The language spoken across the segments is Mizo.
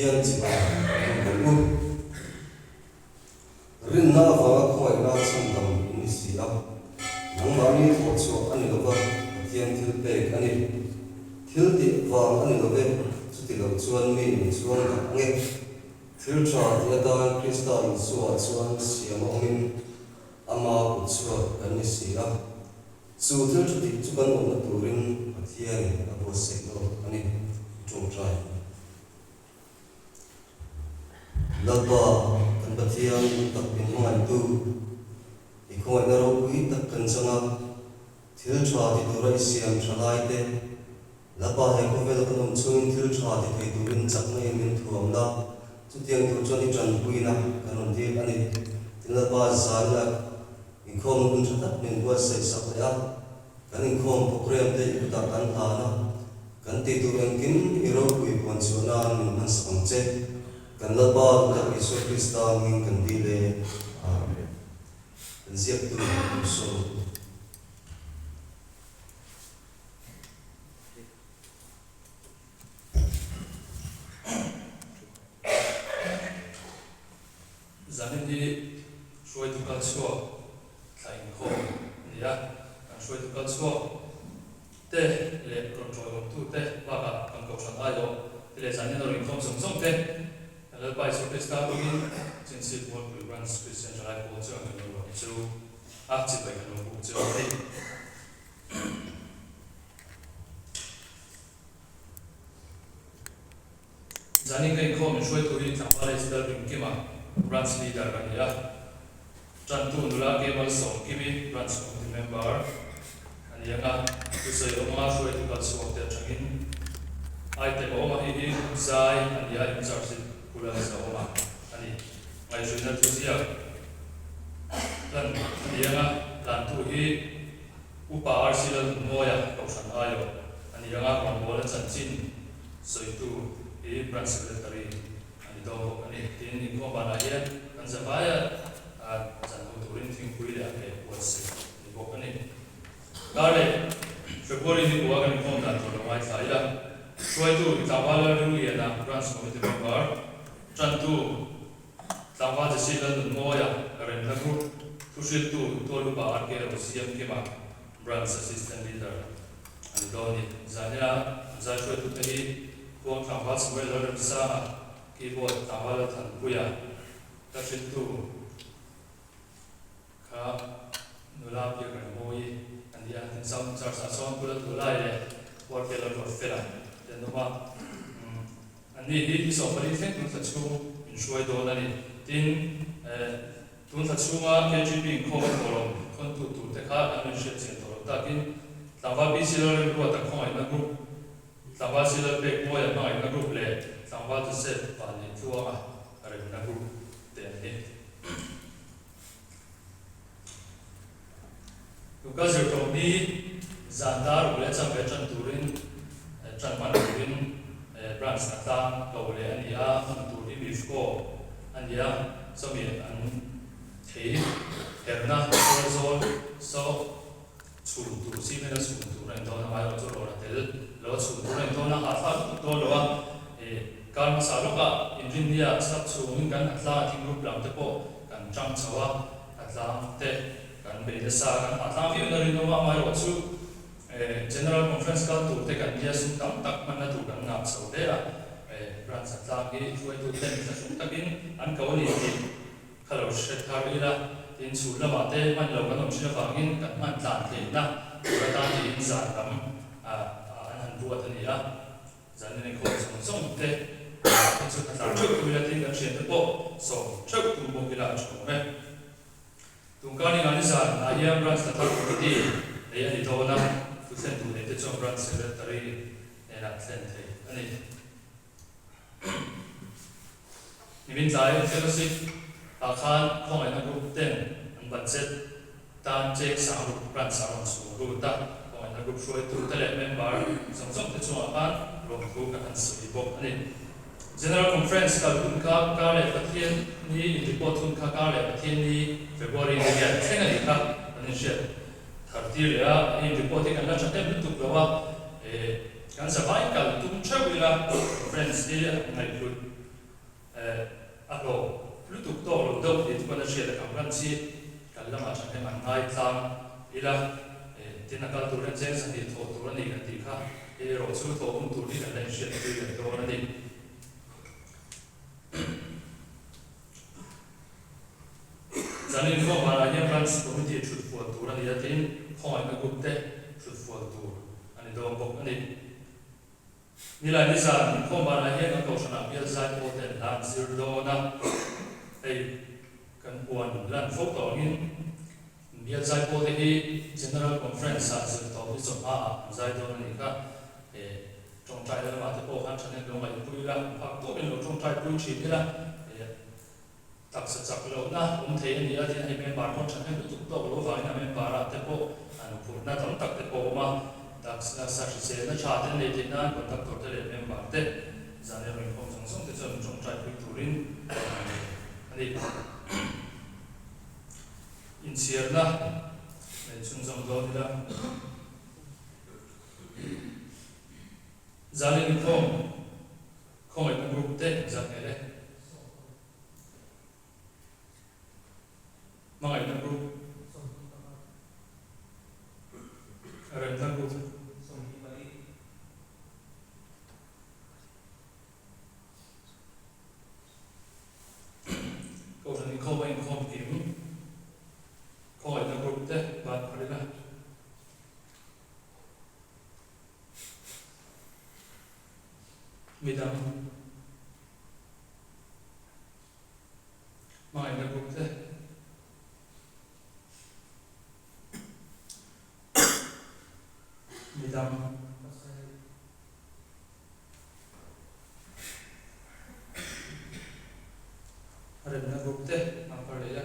Pathian chibai buk ang u. Rinna avanga khawngaihna chhandam in ni si a, nangmahni thawh chhuah a ni lova, Pathian thil pek a ni. Thil tih vang a ni love, chuti lo chuan mi in chhuang dah ang e. Thil tha tih atan Krista Isua chuan siam a awmin ama kut chhuak kan ni si a. Chu thil tha tih chu kan awmna turin Pathianin a buatsaih lawk a ni, i tawngtai. Lalpa, kan Pathian tak min hmangaihtu, i khawngaihna ropui tak kan chang a, thil tha ti tura i siam tha laite, Lalpa he khawvel kan awm chungin thil tha ti thei turin chakna in min thuam la, chutiang tur chuan i tanpuina kan rawn dil a ni. Tin, Lalpa zanina inkhawmna hun tha tak min buatsaih sak leh a, Kan inkhawm programme te i kutah kan hlan a, kan tih tur engkim i ropui puan chhuah nan min hmansak ang che. Kan Lalpa duhtak Isua Krista hming kan dil e. Amen. Kan ziaktu Pu Sawm. Zanin hi hruaitu kal chhuak thla inkhawm a ni a, kan hruaitu kal chhuak te leh rawn ṭawiawmtu te bakah kan kohhran aiawh te leh zanin a rawn inkhawm zawng zawng te kan Lalpa Isua Krista hmangin Chinchhip Mualpui Branch Kristian Ṭhalai Pawl chuan kan lo rawn chu a chibai kan lo buk chu a ni. Zanin ka inkhawm in hruaitu hi Tlangval Esther Ringkima, Branch Leader a ni a. Tantu nula Kemal Sawmkimi, Branch Committee Member a ni ang a. Thusawi awm anga hruaitu kal chhuak te atangin item a awm a, hei hi zai a ni a, in charge hi Pu Lalzawma a ni. Ngaihhruina thuziak hlan a ni ang a, hlantu hi Upa RC Lalnunmawia, Kohhran Aiawh a ni ang a, rawngbawla chanchin sawitu hi Branch Secretary a ni dawn bawk a ni. Tin, inkhawm banah hian kan zavaia chan ho turin thingpui leh a ke buatsaih a ni bawk a ni. Kar leh February ni kua kan inkhawm dan tur lo ngaithla ila, hruaitu Tlangval Lalringliana, Branch Committee Member, tantu Tlangval Jesse Lalnunmawia, Remna Group, thuhriltu Tualupa RK Rosiamkima, Branch Assistant Leader a ni dawn a ni. Zanina an zai hruaitute hi Khuang Tlangval Samuel Lalremsanga, Keyboard Tlangval Lalthanpuia, hla hriltu kha nula Biak Rengmawii a ni a, tin Sound Charge ah chuan Pu Lalduhlai leh Pu RK Lalruatfela te an awm a. Anni hi ni 14 thleng tun thla chhung min hruai dawn a ni. Tin, tun thla chhunga KGP inkhawm a thawhlawm khawntu turte kha an rawn hriat chian tawh loh takin Tlangval PC Lalremruata khawngaihna group, Tlangval C Lalpekmawia hmangaihna group leh Tlangval Joseph Vanneitluanga remna group te an ni. Luka zirtawp ni zan dar ruk leh chanve tan turin tan hman turin branch a tlang ko leh a ni a, hmun tur hi Mifco a ni a, chawmi an thei herna zawl zawl saw chhum tur cement a chhum tur a indawn a, ngai erawh chu rawn a tel lo a chhum tur a indawn a, hahthlak lutuk dawn lo a, kar hmasa lawkah inrinnia sap chhungin kan ha tlang a thing rup lam te pawh kan tang chho a, a tlang te kan bei nasa a, kan hahtlang viau na rinawm a, amaherawh chu General Conference kal tur te kan nia sum tam tak hmanna tur kan ngah chho hle a, branch a tlang hi hruaitu ten thlahrung takin an ko a ni tih kha lo hre thar ila, tin chhun lamah te hman lo kan awm thin avangin kan hman tlan theihna tur atan tiin zan lam an han buat a ni a. Zanin inkhawm zawng zawng te hi chu a tlar theuh tum ila tin kan hriat te pawh sawm theuh tum bawk ila a tha awm e. Tungkar ni ngani zan ah hian Branch Hnathawk Committee nei a ni dawn a, thu thlen tur nei te chuan Branch Secretary hnenah thlen thei a ni. Nimin tlai Fellowship ah khan khawngaihna group ten an budget tan cheng sang ruk branch a rawn chhung lut a, khawngaihna group hruaitu te leh member zawng zawng te chungah khan lawmthu kan han sawi bawk a ni. General Conference kal hun kha kar leh Pathian ni in report hun kha kar leh Pathian ni February ni hian thleng a nih kha kan inhriat thar tir leh a, hei in report hi kan la tha hnem lutuk lo a, kan zavai kal tum theuh ila conference hi an ngaihhlut. A hlawh lutuk tawk lo deuh tih chu kan a hriat a kan branch hi kan lamah thahnem an ngai tlang ila, tin a kal tur hian cheng 2 thawh tur a ni kan tih kha, hei erawh chu thawh hun tur hi kan la inhriat pui leh dawn a ni. Zan inkhawm vanah hian Branch Committee thut fual tur a ni a tiin khawngaihna group te thut fual tur a ni dawn bawk a ni. Nilai nizan inkhawm vanah hian kan kohhranah bial zai pawl te an hlan zir dawn a, hei kan puan lan fo tawh angin bial zai pawl te hi General Conference ah zir tawp ni chawhma ah an zai dawn a nih kha. Tawngtai na lamah te pawh khan thahnem lo ngaihpui ila, phak tawkin lo tawngtai pui thin ila, taksa chak lohna awm thei a ni a, tin hei member pawh thahnem lutuk tawk lo vangin a member ah te pawh an phurna tam tak te pawh a awm a, taksa hriselna tha te nei theih nan conductor te leh member te zan erawh inkhawm zawng zawng te chuan tawngtai pui turin an nei a ni. Inchhiarna nei chhunzawm dawn ila. Zan inkhawm khawngaihna group te zan ngei e. Hmangaihna group. Remna group. Kohhran inkhawm a inkhawm kim khawngaihna group te ban phar ila. Midang hmangaihna group te. Midang remna group te an phar leh a.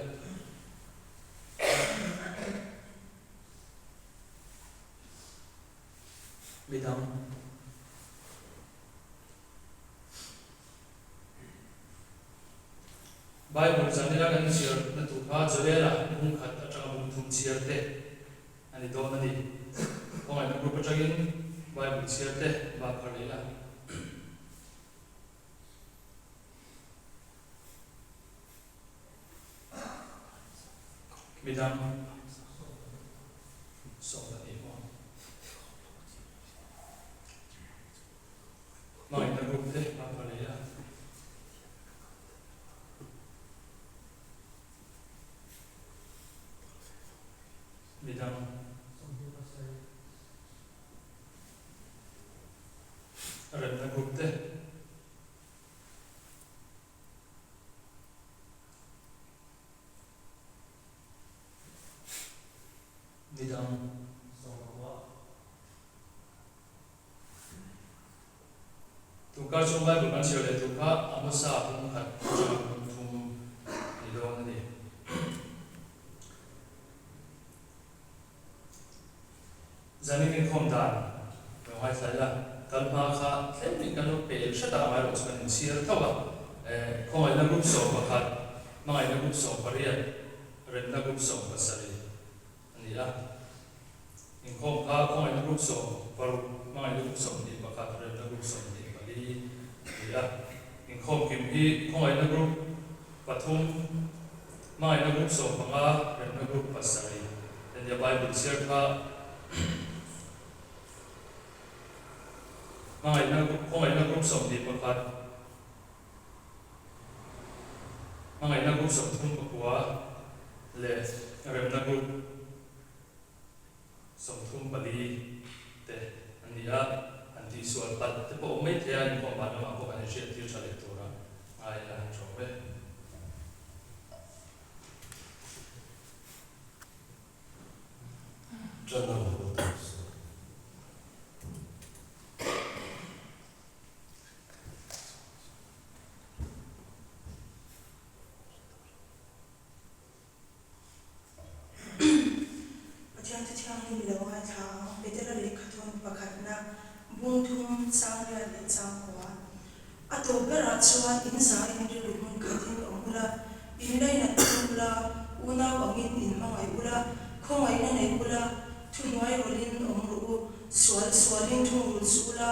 Midang. Bible zanila kan chhiar na tur kha Joela bung khat atanga bung thum chhiar te a ni dawn a ni. Khawngaihna group atangin Bible chhiar te bak phar leh ila. Midang 12 maw? Hmangaihna group te a pha leh a. Midang remna group te. Midang Tunkar chung Bible kan chhiar leh tur kha Amosa bung khat atanga bung thum ni dawn a ni. Zanin inkhawm dan lo ngaithla ila, kal hma kha tlemin kan lo pel hret a, amaherawh chu kan inchhiar tho a. Khawngaihna group 11, hmangaihna group 18, remna group 17 a ni a. Inkhawm kha khawngaihna group 6, hmangaihna group 21, remna group 24 a ni a. Inkhawm kim hi khawngaihna group pathum, hmangaihna group 15, remna group pasarih a ni a. Bible chhiar kha hmangaihna khawngaihna group 21, hmangaihna group 39 leh remna group 34 te an ni a, han tihsual palh te pawh awm mai thei a, inkhawm van lamah pawh kan inhriat tir tha leh tura ngai ila han ṭawm ve. Ṭan a rawn haw ta suh. Pathian chu thianghlim lo ngaithla ang, Petera lehkha thawm pakhatna, bung thum, chang riat leh chang kua. A tawp berah chuan in za in rilru hmun khatin awm ula, in lainat thung ula, unau angin in hmangaih ula, khawngaihna nei ula, thuhnuai rawlhin awm rawh u, sual sualin thungrul chu ula,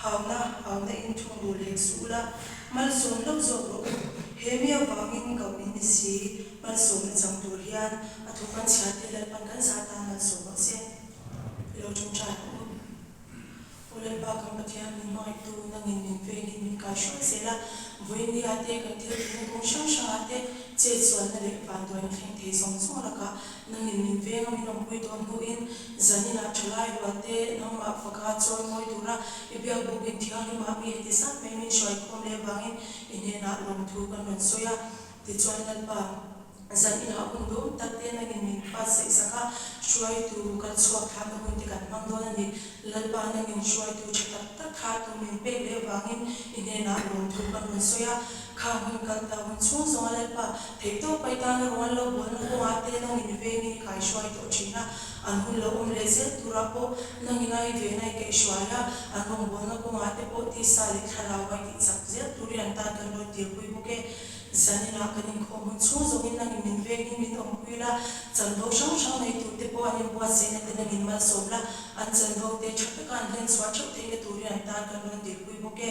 Hauna, hauna in thungrul hek suh ula, malsawm hlauh zawk rawh u. He mi avangin koh in ni si, malsawmna chang tur hian a thu kan chhiar te Lalpan kan zah tan malsawm rawh se. I lo ṭawngṭai ang u. Aw Lalpa kan Pathian min hmangaihtu nangin min vengin min kaihruai zel a, vawinia te kan thil tihna kawng hrang hrangah te chetsualna leh vanduaina thleng thei zawng zawng lakah nangin min veng a min awmpui dawn hnuin zaninah thalai rual te nangmah faka chawi mawi tura i biak bukin thianghlimah mi heti zat mai min hruaikhawm leh vangin i hnenah lawmthu kan rawn sawi a tichuan Lalpa Zan inah hun duhawm tak te nangin min pat saih sak a, hruaitu kal chhuak thlakna hun te kan hmang dawn a ni. Lalpa nangin hruaitu tha tak tak kha tu min pek leh avangin i hnenah lawmthu kan rawn sawi a. Khang hun kal ta hun chhung zawnga Lalpa theihtawp pai tana rual lo bawlna kawngah te nangin vengin i kaihruai tawh thin a, an hun lo awm leh zel turah pawh nangin a i vena i kaihruai a, an rawngbawlna kawngah te pawh tisa leh thlarau a i tihchak zel turin an tan kan rawn tirpui bawk e. Zaninah kan inkhawm hun chhung zawngin nangin min vengin min awmpui la, chanvo hrang hrang nei turte pawh an inbuatsaihna te nangin malsawm la, an chanvo te tha taka an hlen chhuah theuh theihna turin an tan kan rawn dilpui bawk e.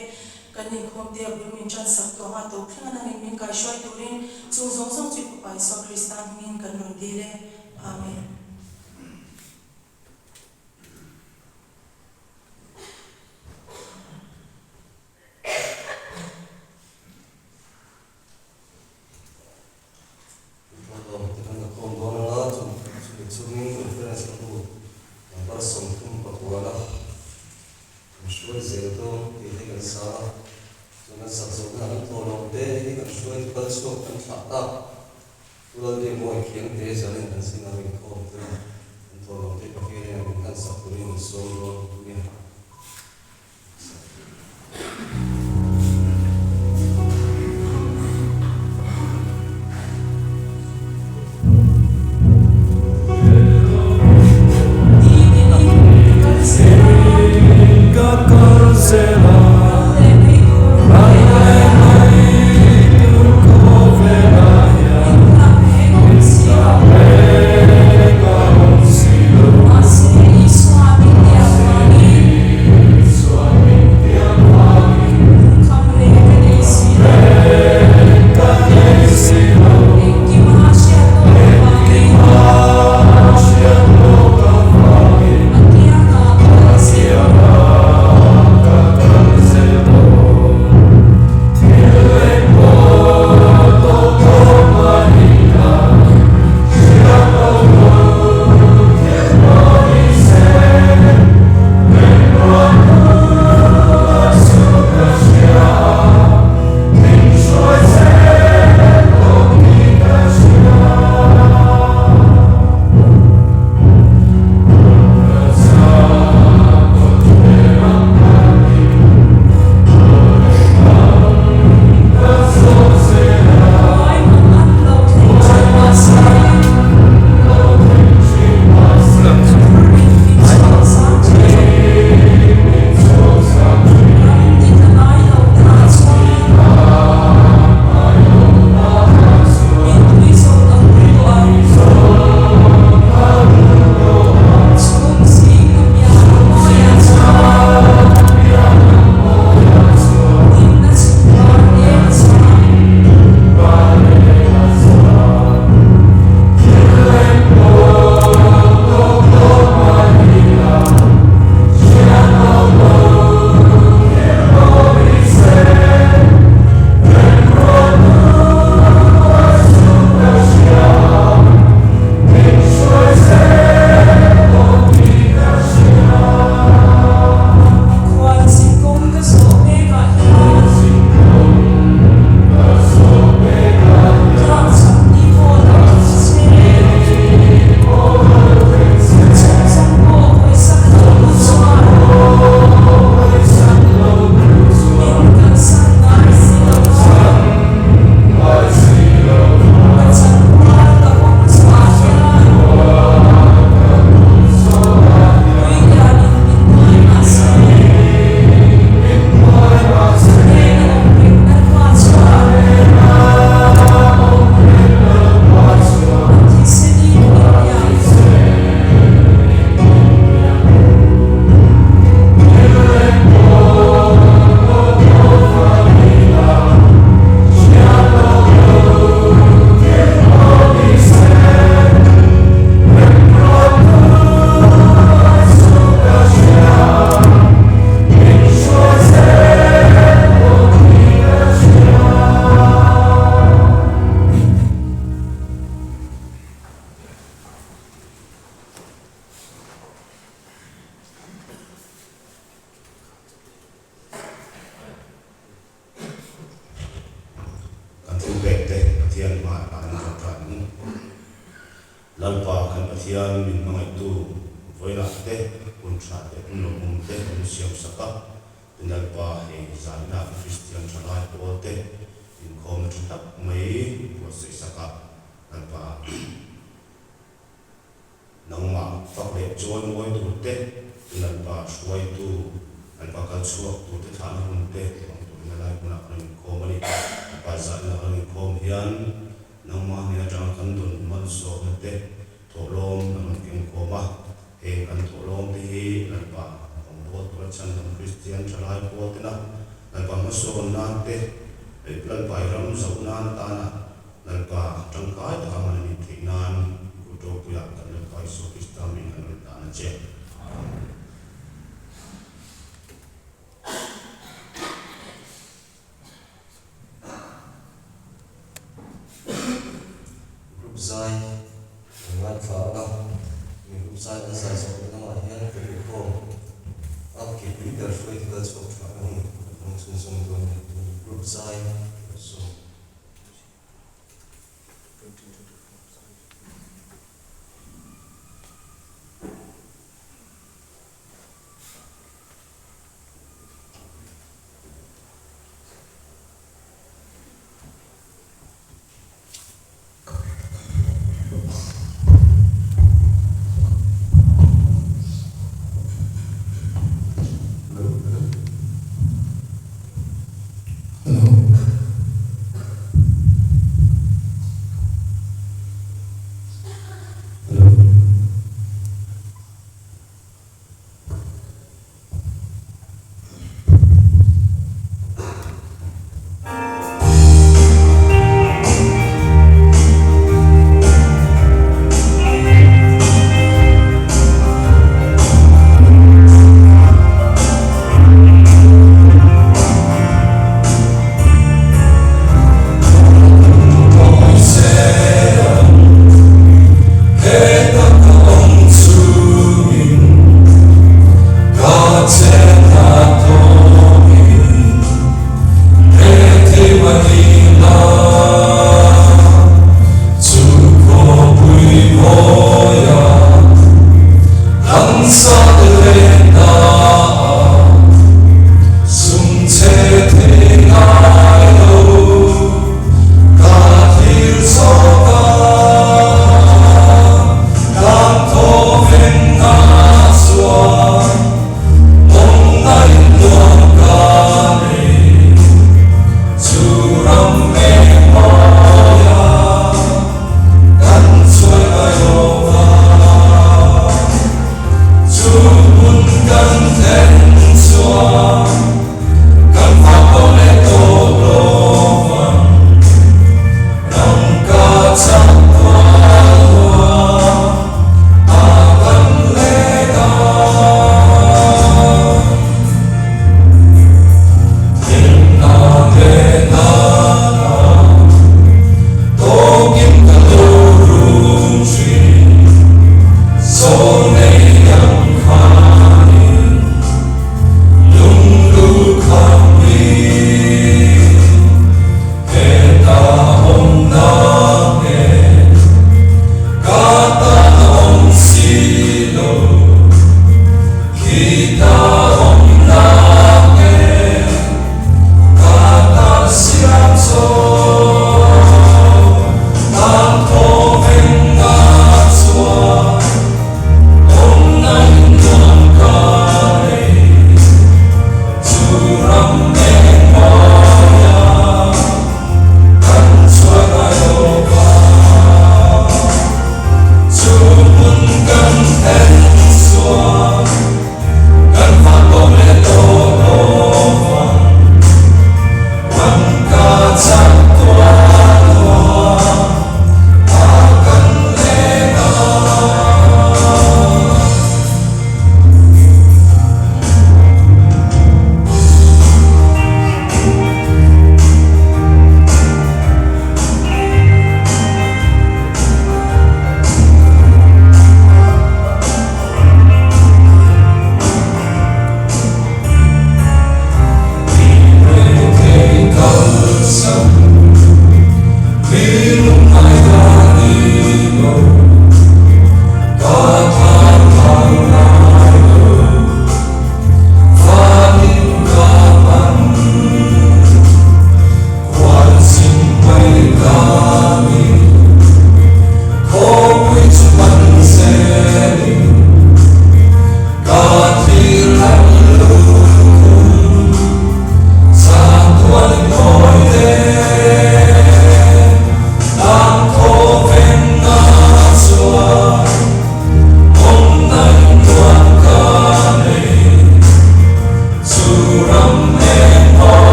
Kan inkhawm te a bul min tan sak tawh anga tawp thlenga nangin min kaihruai turin chung zawng zawng chu i Fapa Isua Krista hmingin kan rawn dil e. Amen. Thawhlawm te kan la khawm dawn anga chumi chungin conference ka bu number 39 a kan hruai zel dawn tih te kan sa a, chuan kan sak zawh hunah kan thawhlawm te hi kan hruai kal chhuak kan thlah tak Pu Lalbiakmawi Khiang te zanin kan singa min khawm te kan thawhlawm te Pathianin a min hlan sak turin min sawm dawn nia. Lalpa kan Pathian min hmangaihtu vawiinah te, hun tha leh hun lawmawm te min siam sak a, tin Lalpa hei zaninah Kristian thalai pawl te inkhawmna tha tak mai buatsaih sak a, Lalpa Nangmah fak leh chawi mawi tur te, Lalpa hruaitu, Lalpa kal chhuak tur te thlahna hun te hmang turin a lai hmunah kan inkhawm a ni. Lalpa zahna kan inkhawm hian nangmah hnen atanga kan dawn malsawmna te thawhlawm kan rawn keng khawm a, heng kan thawhlawm te hi Lalpa rawngbâwl tura chhandam Kristian thalai pawl tena Lalpa hmasawn nan te, Lalpa i ram zoh nan atana Lalpa tangkai taka hman a nih theih nan kut ropuiah kan Lalpa Isua Krista min kan rawn dan a che. Amen. Group zai kan ngaithla ang a, mi group zai an zai zawh leh lamah hian kan inkhawm a, keipui ber hruaitu kal chhuak tha ang kan hmang chhunzawm dawn a ni. Group zai sawm. Hello.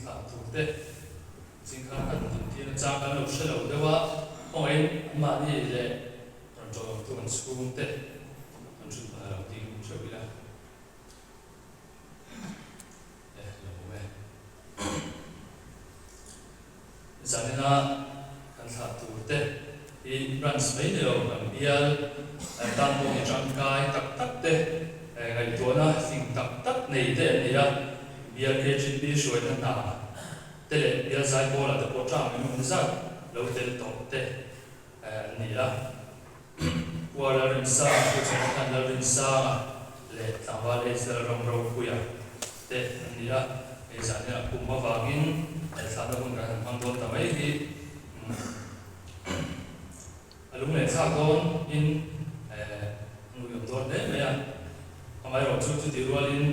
thlah tur te zing khan kan intir nachang kan lo hre lo deuh a, khawngaihin anmahni leh rawn tawlawmtu an chhungte an hrut hman a lo ding theuh ila. E lo awm e. Zanina kan thlah tur te hi branch mai ni lo kan bial tan pawh mi tangkai tak tak te ngaihtuahna fing tak tak nei te an ni a, bial KGP hruaina hna te leh bial zaipawlah te pawh tang engemaw zat lo tel tawh te an ni a. Kuala Rinsanga chu Jonathan Lalrinsanga leh tlangval Hazel Ramropuia te an ni a, hei zan hian a kum avangin thlahna hun kan han hmang dawn ta mai hi a lung leh thlak dawn in a ngui awm dawn hle mai a. Amaherawh chu chutih rualin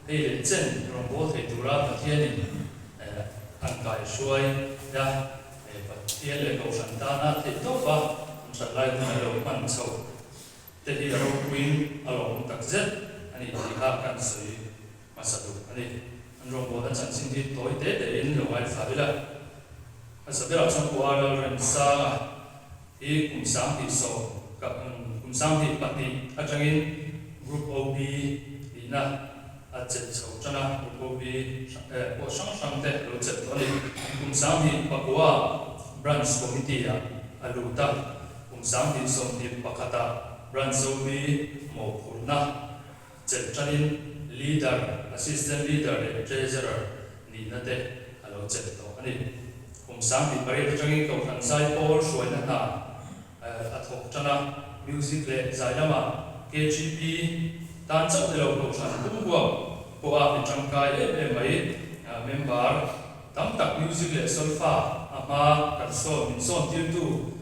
hei leh chen rawngbâwl thei tura Pathianin an kaihruai a. He Pathian leh Kohhran tana theih tawp a an that lai hun a lo hman chho te hi a ropuiin a lawmawm tak zet a ni tih kha kan sawi hmasa duh a ni. An rawngbawlna chanchin hi tawi te tein lo ngaithla ila. Hmasa berah chuan Pu Arlal Remsanga hi kum 2010 kum 22 atangin Group OB nihna a chelh chho tan a, Group OB pawh hrang hrang te a lo chelh tawh a ni. Kum 29 Branch Committee ah a lut a, kum 2021 ah Branch OB mawhphurhna chelh tanin Leader, Assistant Leader leh Treasurer nihna te a lo chelh tawh a ni. Kum 2008 atangin Kohhran Zaipawl hruaina hna a thawk tan a, music leh zai lamah KGP tan chauh ni lo Kohhran pumhuap pawha mi tangkai em em mai member tam tak music leh solfa a hma kan sawn min sawn tirtu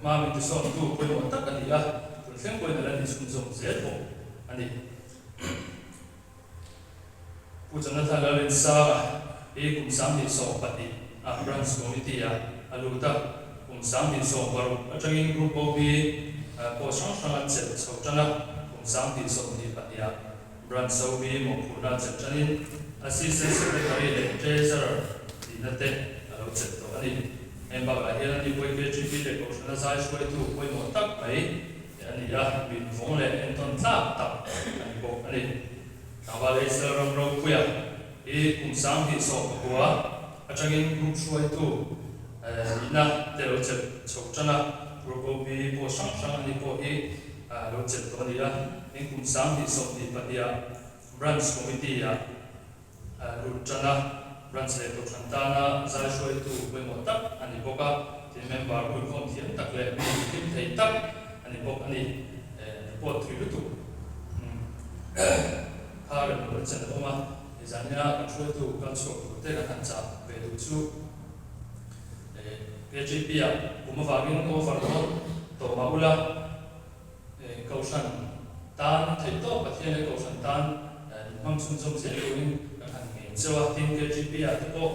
hma min tisawntu pawimawh tak a ni a, tun thleng pawhin a la ni chhunzawm zel bawk a ni. Pu Jonathan Lalrinsanga hi kum 2012 ah Branch Committee ah a lut a, kum 2016 atangin Group OB pawh hrang hrang a chelh chho tan a, kum 2024 ah Branch OB mawhphurhna a chelh tanin Assistant Secretary leh Treasurer nihna te a lo chelh tawh a ni. Heng bakah hian ani pawhin KGP leh Kohhrana zai hruaitu pawimawh tak mai a ni a, min vawng leh entawn tlak tak a ni bawk a ni. Tlangval Israel ram ropuia hi kum 2019 atangin group hruaitu nihna te lo chelh chho tan a, group OB pawh hrang hrang a ni pawh hi lo chelh tawh a ni a. Tin, kum 2022 ah Branch Committee ah lut tan a, Branch leh Kohhran tana zai hruaitu pawimawh tak a ni bawk a, tin member huikhawm thiam tak leh mi hlim thei tak a ni bawk a ni. Report thui lutuk kha rem lo na chen a awm a, nizanina kan hruaitu kal chhuak tur te kan han chah ve duh chu KGP ah kum avangin over dawn tawh mah ula, Kohhran tan theih tawp Pathian leh Kohhran tan inhmang chhunzawm zel turin kan han ngen cheu a, tin KGP ah te pawh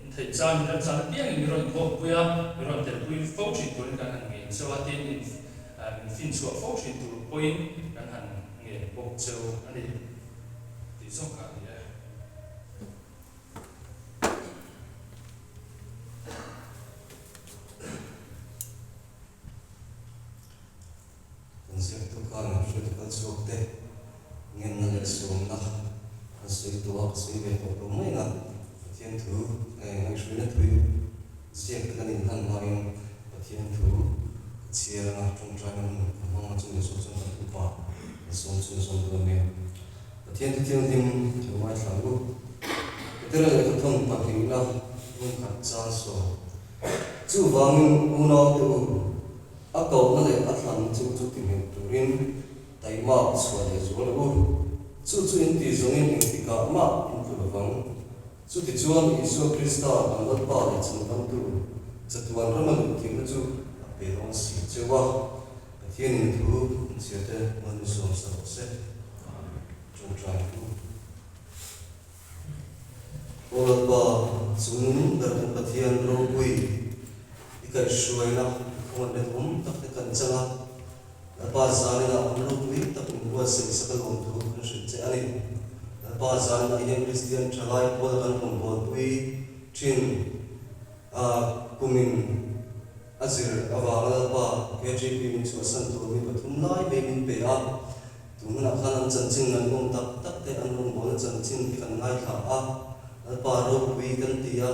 intheih chan inremchan apiangin min rawn inkhawmpui a, min rawn telpui fo thin turin kan han ngen cheu a, tin in min fin chhuah fo thin tur pawhin kan han ngen bawk cheu a ni tih zawng kha a ni e. Kan ziaktu khan hruaitu kal chhuak te ngenna leh sawmna an sawi tawh a, ka sawi ve tawh lo mai na. Pathian thu ngaihhruaina thui ziak te kan inhlan hmain Pathian thu ka chhiar anga tawngtaina hun ka hmang a, chumi zawh chuan kan upa kan sawm chhunzawm dawn nia. Pathian thu thianghlim lo ngaithla ang u. Petera lehkhathawn pahnihna bungkhat chang sawm. Chuvangin unaute u, a kohna leh a thlanna chu chu ti nghet turin taihmak chhuah leh zual u. Chu chu in tih zawngin engtikah mah in tlu lovang. Chutichuan Isua Krista kan Lalpa leh Chhandamtu chatuan rama luh theihna chu a pe dawn si cheu a. Pathianin thu inchhiarte hman zuam sa rawh se. Tawngtai u. Aw Lalpa, chung ber kan Pathian ropui i kaihhruaina i khawngaihna duhawm tak te kan chang a, Lalpa zaninah hun ropui tak min buatsaih sak a lawm thu kan hrilh che a ni. Lalpa zaninah hian Kristian thalai pawl kan rawngbawlpui. ropui kan ti a,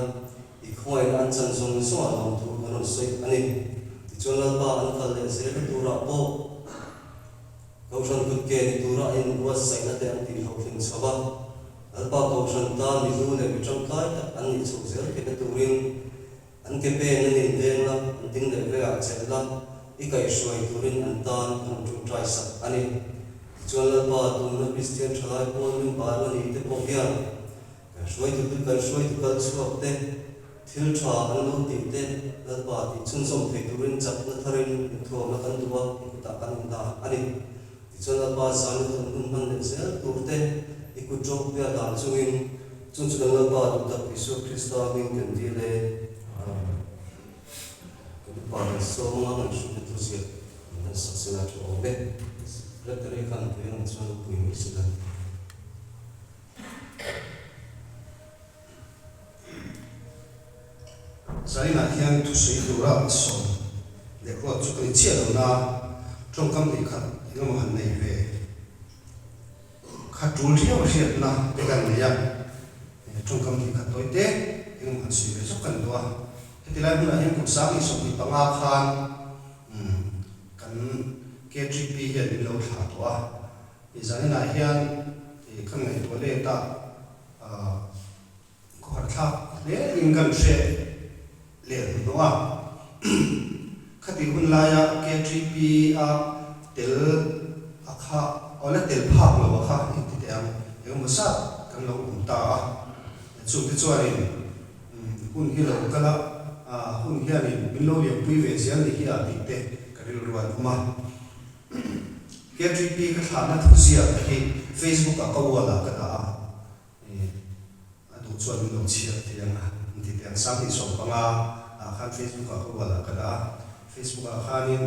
i khawngaihna an chan zawng zawngah lawmthu kan rawn sawi a ni. Tichuan Lalpa an kal leh zelna turah pawh Kohhran kutke ni tura a inbuatsaihna te an tihhlawhtlin chho a, Lalpa Kohhran tan mi hlu leh mi tangkai tak an nih chhoh zel theihna turin an ke pen an inveng la, an ding leh vengah chelh la, i kaihhruai turin an tan an rawn tawngtai sak a ni. Tichuan Lalpa tuna Kristian thalai pawl member la ni te pawh hian Kan hruaitu kan hruaitu kal chhuak te, thil tha an lo tih te Lalpa tih chhunzawm thei turin chakna tharin inthuamna kan duh a, i kutah kan inhlan a ni. Tichuan Lalpa zan i kan hun hman leh zel tur te i kut ropui a hlan chungin chung chu kan Lalpa duhtak Isua Krista hming kan dil e. Amen. Kan upa kan sawm anga kan hruaina thu ziak min han sak sela thu awm e. Secretary khan tui ang chuan pui mai sela. Zainah hian thusawi tura sawm leh ruat chu ka ni chiah lo na, tawngkam hnih khat engemaw han nei ve kha tul riau a hriatna te kan nei a, tawngkam hnih khat tawi te engemaw han sawi ve zawk kan duh a. Heti lai hmunah hian kum 2025 khan kan KTP hian min lo thlah tawh a. I zaninah hian i kan ngaihtuah let a, khawharthlak hle in kan hre leh hnuhnawh a. Khati hun laia KTP a tel a kha, aw la tel phak lo a kha inti teh ang, engemaw zat kan lo awm ta a. Chungte chuanin hun hi lo kal a, hun hianin min lo liampui ve zel ni hi a tih te ka rilru an awm a. KTP ka thlahna thuziak hi Facebook ah ka wall ah ka dah a, a duh chuan min lo chhiar thei ang a, an ti teh ang. 2015 ah khan Facebook ah ka wall ah ka dah a, Facebook ah khanin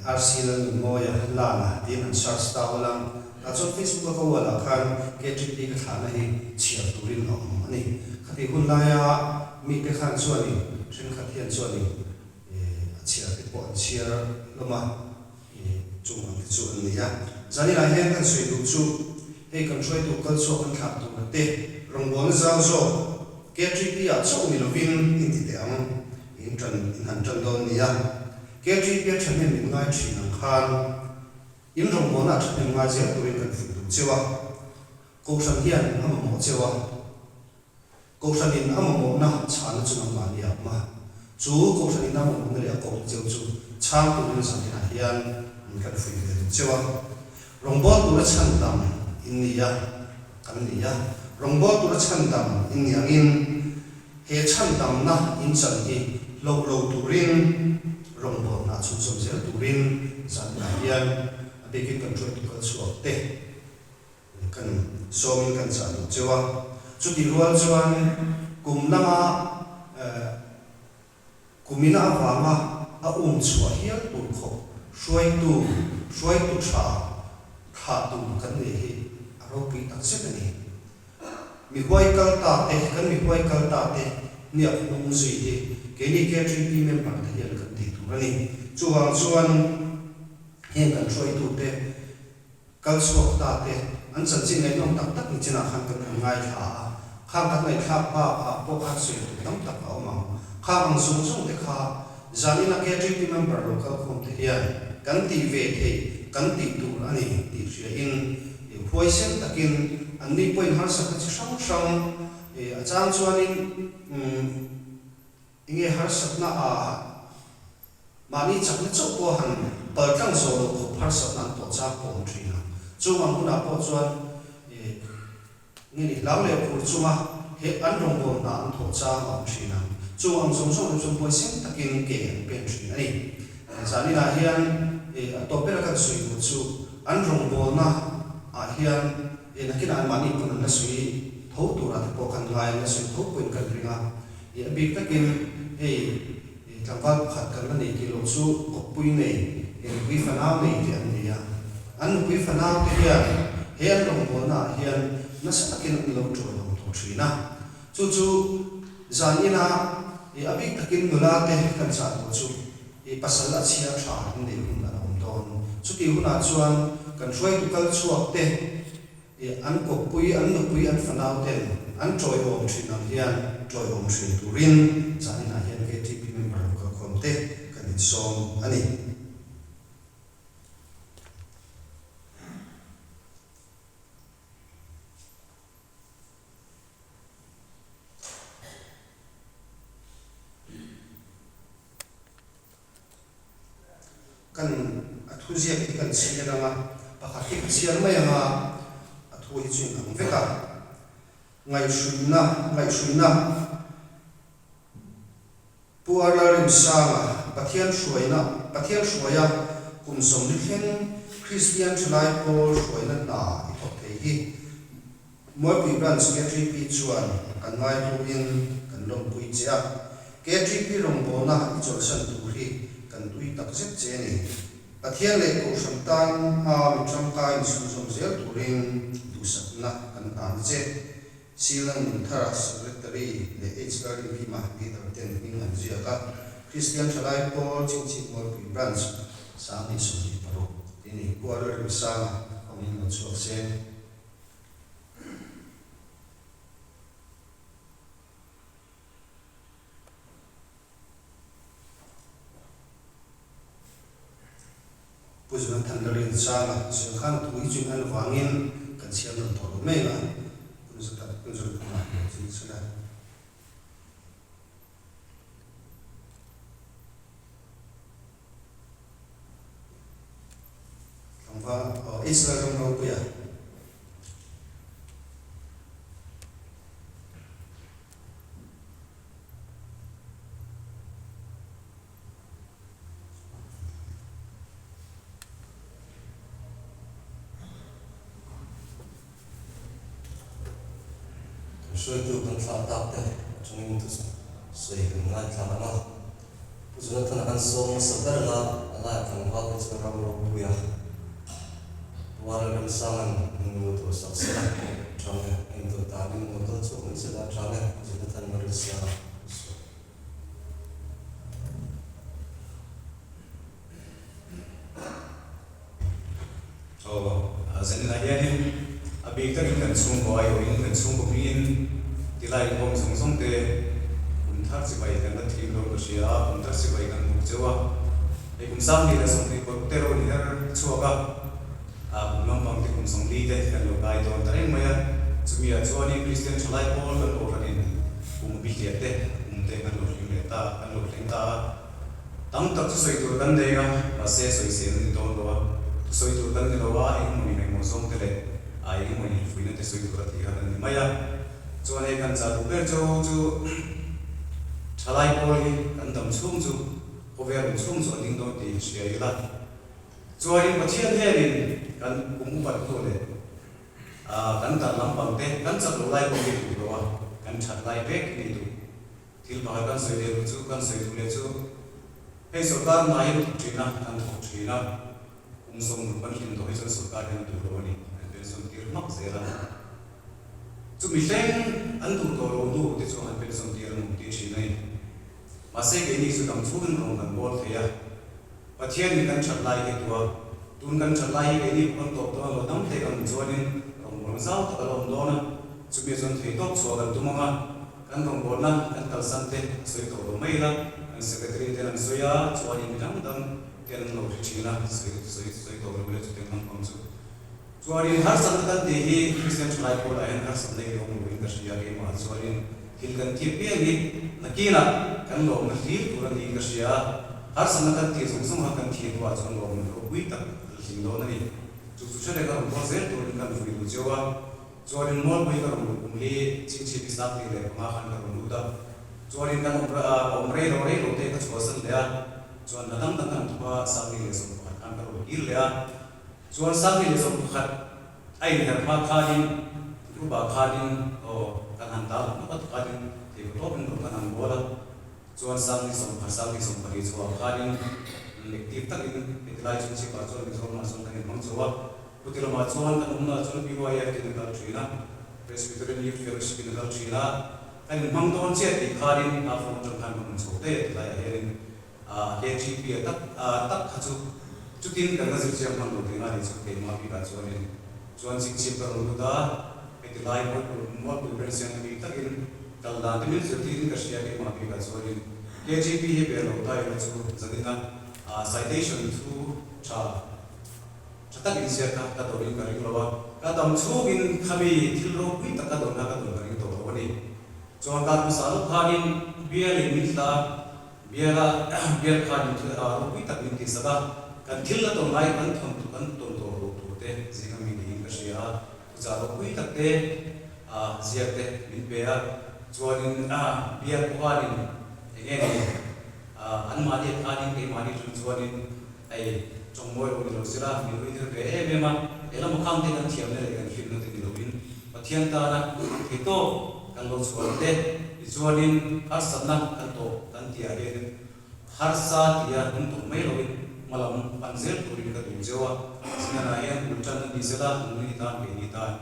RC Lalnunmawia Lana tiin han search ta ula, tah chuan Facebook a ka wall ah khan KTP ka thlahna hi chhiar turin a awm a ni. Khatih hun laia mite khan chuanin thenkhat hian chuanin A chhiar te pawh an chhiar hlawm a, chung ang te chu an ni a. Zaninah hian kan sawi duh chu hei kan hruaitu kal chhuak kan thlah tur te rawngbawlna zau zawk KTP ah chauh ni lovin in ti teh ang, in tan in han tan dawn nia. KTP a thahnem min ngai thin ang khan in rawngbawlna a thahnem ngai zel turin kan fuih duh cheu a, Kohhran hian a mamawh cheu a. Kohhranin a mamawhna chhana chu nangmah ni a awm a, chu Kohhranin a mamawhna leh a kohna cheu chu chhang turin zaninah hian min kan fuih ve duh cheu a. Rawngbâwl tura chhandam in ni a, kan ni a. Rawngbâwl tura chhandam in ni angin he chhandamna in chan hi hloh lo turin rawngbâwl hna chhunzawm zel turin zaninah hian a bikin kan hruaitu kal chhuak te, Kan sawmin kan chah duh cheu a, chutih rual chuan kum lama kumina avanga a um chhuah hial tur khawp hruaitu, hruaitu tha thlah tur kan nei hi a ropui tak zet a ni. Mi huai kal ta te, kan mi huai kal ta te hniak hnung zui hi keini KTP member te hian kan tih tur a ni. Chuvang chuan heng kan hruaitute, Kal chhuak ta te, an chanchin ngaihnawm tak tak nichinah khan kan han ngaithla a, khang kan ngaihthlak bakah pawh khan sawi tur tam tak a awm ang. Khang ang zung zung te kha zanina KTP member lo kal khawm te hian kan tih ve theih, kan tih tur a ni tih hriain huaisen takin anni pawhin harsatna chi hrang hrang a chang chuanin Enge harsatna a mahni chakna chauh pawh han pal tlang zawh loh khawp harsatna an tawh chak pawh awm thin a. Chung ang hunah pawh chuan nge ni hlau leh phur chunga he an rawngbâwl hna an thawh chang a awm thin a. Chung ang zawng zawng te chuan huaisen takin ke an pen thin a ni. Zaninah hian a tawp bera kan sawi duh chu an rawngbâwlna ah hian nakinah an mahni pawn an la sawi tho turah te pawh kan ngai, an la sawi tho pawhin kan ring a. I a bik takin hei tlangval pakhat kan la nei tih loh chu kawppui nei, he nupui fanau nei te an ni a. An nupui fanau te hian he an rawngbawlna ah hian nasa takin an lo ṭawihawm tawh ṭhin a. Chu chu zan ina i a bik takin nula te kan chah duh chu i pasal a chhia ṭha in neih hun a la awm dawn. Chutih hunah chuan kan hruaitu kal chhuak te i an kawppui, an nupui, an fanau ten. an tawiawm thin ang hian tawiawm thin turin zaninah hian KTP member lo kalkhawm te kan insawm a ni. Kan a thu ziak hi kan chhiar ang a, pakhat hi ka chhiar mai ang a, a thu hi chu inang vek a. Ngaihhruina, ngaihhruina, Pu Arla Rimsanga, Pathian hruaina, Pathian hruaia kum 40 thleng Kristian thalai pawl hruaina hna i thawk thei hi Mualpui Branch KTP chuan kan ngaihluin kan lawmpui che a, KTP rawngbawlna i chawlhsan tur hi kan tui tak zet che a ni. Pathian leh Kohhran tan a mi tangkai inchhunzawm zel turin duhsakna kan hlan che. Silan Nunthara Secretary leh HR Ringhima Leader ten hming an ziak a, Kristian Thalai Pawl Chingchip Mualpui Branch 2026 tih ni Kuala Rimsanga awmin lo chhuak se. Pu Jonathan Lalrinsanga sawi khan thu hi chu an vangin kan chhiar nawn tawh lo mai ang a, Pu Jonathan-a lo ching sela. Tlangval aw Israel ram ropuia. Kan hruaitu kan thlah tak te atangin thusawi kan ngaithla ang a. Pu Jonathan-a kan sawm hmasa ber ang a, a laiah tlangval te chuan ram ropuia Puara Remsanga'n min lo tuahsak sela tha nge, a intuah tanin lo kal chhuak mai sela tha nge, Pu Jonathan Marisa sawi. Aw, zaninah hianin a bik takin kan chhungkaw aiawhin kan chhungkaw hmingin tilai inkhawm zawng zawng te kum thar chibai kan la thim dawn ka hria a, kum thar chibai kan buk cheu a, hei kum 2026 te rawn her chhuak a, ah kum lampang te kum 40 te kan lo kai dawn ta reng mai a, chumi ah chuanin Kristian thalai pawl kan kohhranin kum bihliah te kum te kan lo hlim leh ta kan lo thleng ta a. Tam tak chu sawi tur kan nei a, mahse sawi sel a ni dawn lo a, thu sawi tur kan ni lo a, engemaw in engemaw zawng te leh a engemaw in infuihna te sawi tur a tih kha kan ni mai a. Chuan hei kan chah duh ber chu chu thalai pawl hi kan dam chhung chu khawvel awm chhung chu a ding dawn tih hria ila. Chuanin Pathian hianin kan kum upat hnu leh kan tar lampang te kan chak lo lai pawh hi duh lo a, kan that lai vek hi ni duh. Thil pakhat kan sawi leh duh chu, kan sawi duh leh chu, hei sorkar hna hian thawk thin a, an thawk thin a, kum 60 kan tlin tawh hi chuan sorkar hian a duh lo a ni, an pension tir hmak zel a. Chumi thleng an duh tawh lo hnu te chu an pension tir an awm tir thin a ni. Mahse keini chu dam chhungin rawn kan bawl thei a, Pathianin kan that lai hi a duh a, tun kan that lai hi keini pawh kan tawp dawn lo, dam thei kan awm chuanin rawngbawlna zau tak a la awm dawn a, chumi chuan theihtawp chhuah kan tum ang a, Kan rawngbawlna kan kalsan te a sawi tawh lo mai ila, kan secretary ten an sawi a, chuanin mi dang dang ten an lo hre thin a, sawi sawi sawi tawh lo ila chutiang lampang chu. Chuanin harsatna kan tih hi Kristian thalai pawlah hian harsatna hi awm loin ka hria keimah chuanin thil kan tih apiang hi nakinah kan lawmna hlir tur a niin ka hria a, harsatna kan tih zawng zawng kha kan thih hnuah chuan lawmna ropui tak a hlim dawn a ni. Chu chu hre reng a rawn bawl zel turin kan vui duh cheu a. Chuanin Mualpui ka rawn luh kum hi Chingchhipi 2005 khan ka rawn lut a, chuanin kan awm a awm rei lo rei lo te ka chhuahsan leh a, chuan hna dang dang kan thawk a, 2011 khan ka rawn kir leh a, chuan 2011 a inher hma khanin group ah khanin aw kan han dal hnuk a khanin thei tawpin rawn kan han bawl a, chuan 2010 2012 chhuah khanin active takin heti lai Chingchhip ah chuan Mizoram ah chuan kan inhmang chho a. Puti lamah chuan kan awmna chuan PYF tin a kal thin a, Presbyterian Youth Fellowship in a kal thin a, kan inhmang dawn chiah tih khanin a phone atang khan ka hmun chho daih a ti laiah hianin KGP a tak tak kha chu chutin kan la zir chiang hman lo tih nga ni chu keimah bikah chuanin chuan chingchip ka rawn lut a. tilai Mualpui Branch hian a bik takin kal dan te min zirtirin ka hria keimah bikah chuanin KGP hi pe lo ta ila chu zanina citation thu tha tha tak inziak kha ka dawnin ka ring lo a, ka dam chhungin khami thil ropui tak ka dawn kha ka dawn ka ring tawh lo a ni. Chuan kar hmasa lawk khanin bialin min hla Biala bial khanin thil ropui tak min tihsak a, kan thil la tawn lai kan thawn kan tawn tawh loh tur te zinga mi niin ka hria a, thuchah ropui tak te ziak te min pe a, chuanin bial pawh khanin eng nge ni anmahni a khanin keimahni ṭang chuanin hei chawngmawi lo ni lo sela min ui thil ve em em a, he lama khang te kan thiamna leh kan hlimna te ni loin Pathian tana thei tawk kan lo chhuah te tichuanin harsatna kan tawh kan tih ah hianin harsa tia hnung tawh mai loin hmalam pan zel turin ka duh zeuh a, zinganah hian bul tan a ni sela nungni tan keini tan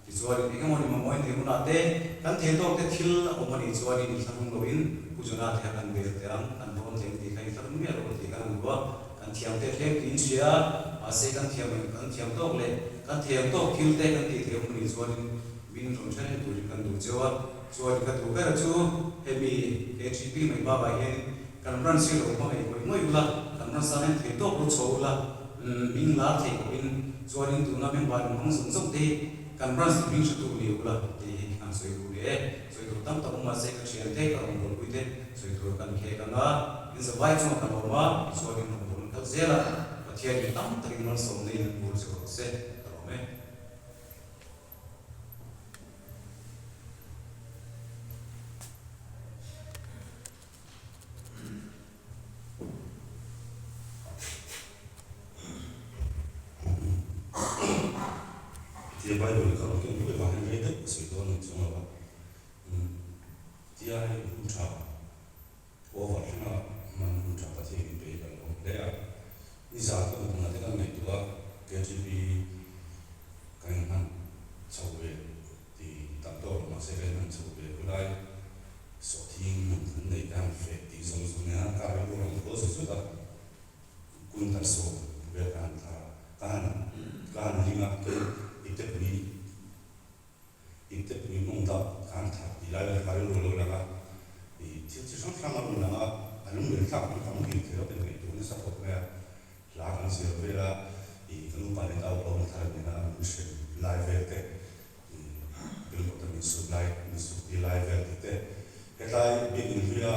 tichuanin eng emaw ni mamawhin thei hunah te kan thei tawk te thil a awm a nih chuanin inthlahrung loin Pu Jonah te kha kan bel teh ang, kan rawn thleng tih kha inthlahrung miah lo tih kan han duh a. Kan thiam te hlem tiin hria a, mahse kan thiam kan thiam tawk leh kan thiam tawk thil te kan tih theih awm anih chuanin min rawn hre reng turin kan duh cheu a. Chuan ka duh ber chu hemi KTP mai bakah hianin kan branch hi lo hmangaih ngawih ngawih ula, kan branch tan hian thei tawk lo chho ula, min lar thei khawpin chuanin tuna member in hmang zawng zawng te hi kan branch hi hming hre tu ni ula tih hi kan sawi duh leh e. Sawi tur tam tak awm mahse ka thian te, ka rawngbawlpui te sawi tur kan khek ang a, in zavai chungah ka lawm a, tichuan in rawngbawlna kal zel a, Pathian in tam takin malsawmna in an bur che rawh se, ka lawm e. Tia Bible ka rawn ken luai vang hian rei deuh ka sawi dawn a ni chuang lo a, tia hei hun tha over thlenga hman hun tha Pathian in pe hi kan lawm hle a, nizan ka mut hunah te kan ngaihtuah a, KTP kan inhman chho ve ti tam tawk lo mahse kan inhman chho ve khulai Sawhthing hmun an nei te han feh tih zawng zawng nen a kar rilru rawn haw zut zut a, kuntal sawm vel ka han thar a, ka han ka han ling a, kei iptepui iptepui hmawng dap ka han thar tih lai vel kha rilru a lo lang a, ih thil chi hrang hrang a rawn lang a, a lunglen thlak ang ka muhil thei lo ka ngaihtuah nasa khawp mai a, hla kan zir vel a, ih ka nupa leh tau ka awm thar nena min hrem lai vel te Bilkawta min sut lai, min sut tir lai vel tih te. Hetlai biakinn hluia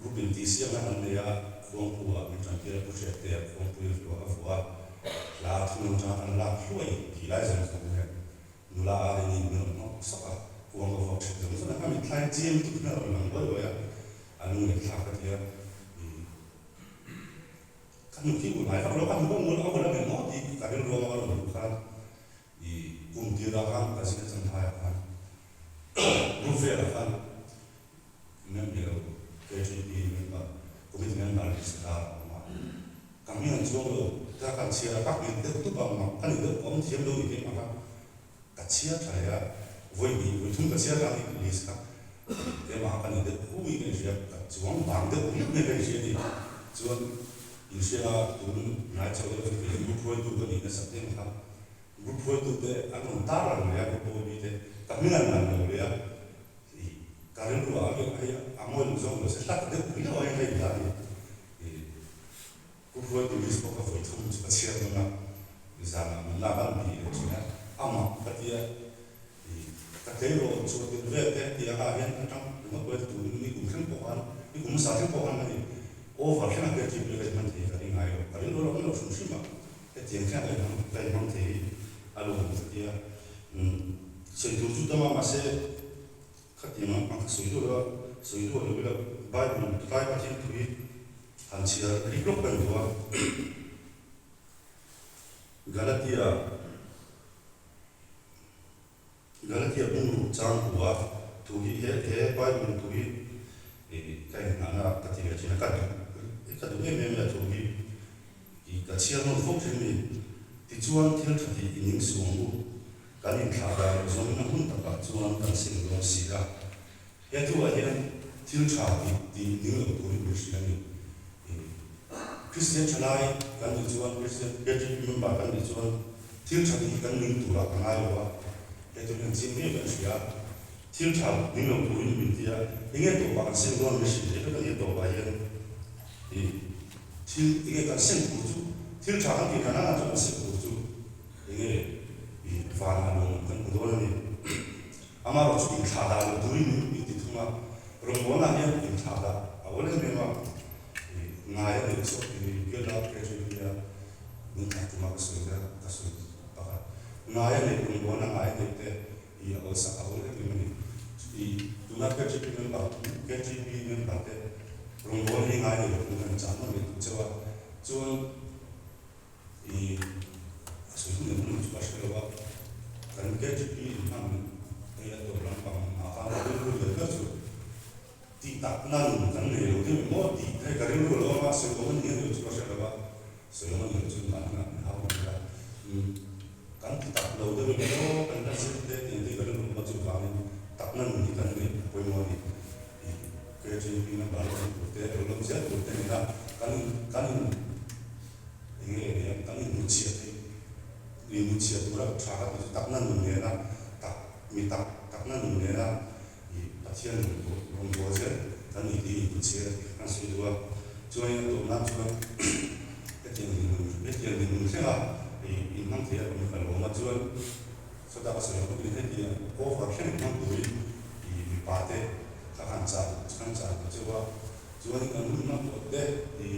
group in tih siamna kan nei a, Khuangpu ah min tantir a, Pu Hriat te ah Khuangpui a hluah a vuah a, hla thunun atanga kan lak hluai tih lai zawng zawng hian nula a rin in min rawn hnawk sawk a, kuang ka vuak thet zawng zawng a, ka mitthla hi chiang lutuk hian a rawn lang buai buai a, a lunglen thlak ka ti a. Ka hnu khi ul ngai vak lo, ka hnu pawh a ul a ngem maw tih ka rilru anga rawn luh khan i kum tirah khan ka zin a chan phaiah khan group velah khan member lo KTP member committee member list kha a awm a, ka hming an chuang lo ka kan chhiar a ka nghet deuh tup a mak ka ni deuh ka awm thiam lo ni keimah kha ka chhiar tha leh a, vawi hnih vawi thum ka chhiar kha ni list kha keimah ka ni deuh hui ka inhria ka chuang vang deuh riau mai ka inhria a ni chuan inhria tun hnai chho deuh chu kei group hruaitu ka nih nasat em kha group hruaitu te an rawn tar lang leh a group OB te ka hming an lang lo leh a ih ka rilru ah hei a ngawi lo zawng lo se hlat deuh riau a hei ka indah a ni ih. Group hruaitu list pawh ka vawi thum chu ka chhiar dawn a, nizanah min lak an ti leh thin a, amah ka ti a, ih ka tleirawl chhuah tirh vel te ti anga hian atang ringawt pawh hi turin ni kum thleng pawh khan, ni kum hmasa thleng pawh khan a ni, over thleng a KTP ka inhman thei ka ring ngai lo, ka ring lo lo hrim hrim a, hetiang thleng a ka inhmang thei hi a lawm ka ti a, umm sawi tur chu tam a mahse khatiang ang ka sawi duh lo a, sawi duh lo ila Bible tlai Pathian thu hi Han chhiar rik lawk kan duh a, Galatia, Galatia bungruk chang hu a, thu hi he he Bible thu hi ka inngahna ka ti ve thin a, ka duh ka duh em em a thu hi ka chhiar nawn fo thin a ni. Tichuan thil tha tih i ning suang u, kan inthlah dah loh zawngin a hmun takah chuan kan seng dawn si a. He thuah hian thil tha tih tih ning loh turin min hrilh a ni. Kristian thalai kan nih chuan, Kristian KTP member kan nih chuan thil tha tih hi kan ning turah ka ngai lo a. Kei chu hian ching viau kan hria. Thil tha ding lo turin min ti a, enge tawpah kan seng dawn min hrilh theih vek a ni a tawpah hian i thil enge kan seng tur chu thil tha kan tih dan ang chu kan seng tur chu enge i vanah lawm kan hmu dawn a ni. Amaherawh chu inthlah dah loh turin min ti thung a, rawngbawlnaah hian inthlah dah a awl em em a, i ngai a nih chu i biala KGB a min thlah tuma ka sawi te ka sawi pakhat ngai a neih rawngbawlna ngai a neih te i a awlsak a awl em em a ni. I tuna KGB member KGB member te rawngbawlna hi ngai nei lo turin kan chah nawn leh duh cheu a, chuan I a sawi hun leh hun chu ka hre lo a, kan KTP in hman hei a tawp lampang ah khan ka rilru lian ber chu tih tak nan kan nei lo deuh emaw tih hei ka rilru lo awm a, sawi awm a ni emaw chu ka hre lo a, sawi awm a ni lo chu mahni ah min hau mai a, kan ti tak lo deuh emaw kan la zir te tih ang te hi ka rilru awm a, chuvangin tak nan hi kan neih a pawimawh a ni. I KTP member lo awm tur te, lo lawm zel tur te nena kan kan in Eng nge nia kan inhmuchhiat hi inhmuchhiat tura tha ka tih chu takna nun nena tak mi tak takna nun nena i Pathian rawngbâwl zel kan ni tih inhmuchhiat a tih kha kan sawi duh a. Chuanin a tawp nan chuan hetiang dinhmun hetiang dinhmun thlenga i inhmang thei a awm hi ka lawm a. Chuan sawta ka sawi ang bawkin hetiang over thleng inhmang turin i mipa te kha kan chah kan chah duh cheu a. Chuanin kan hun hmang tawh te i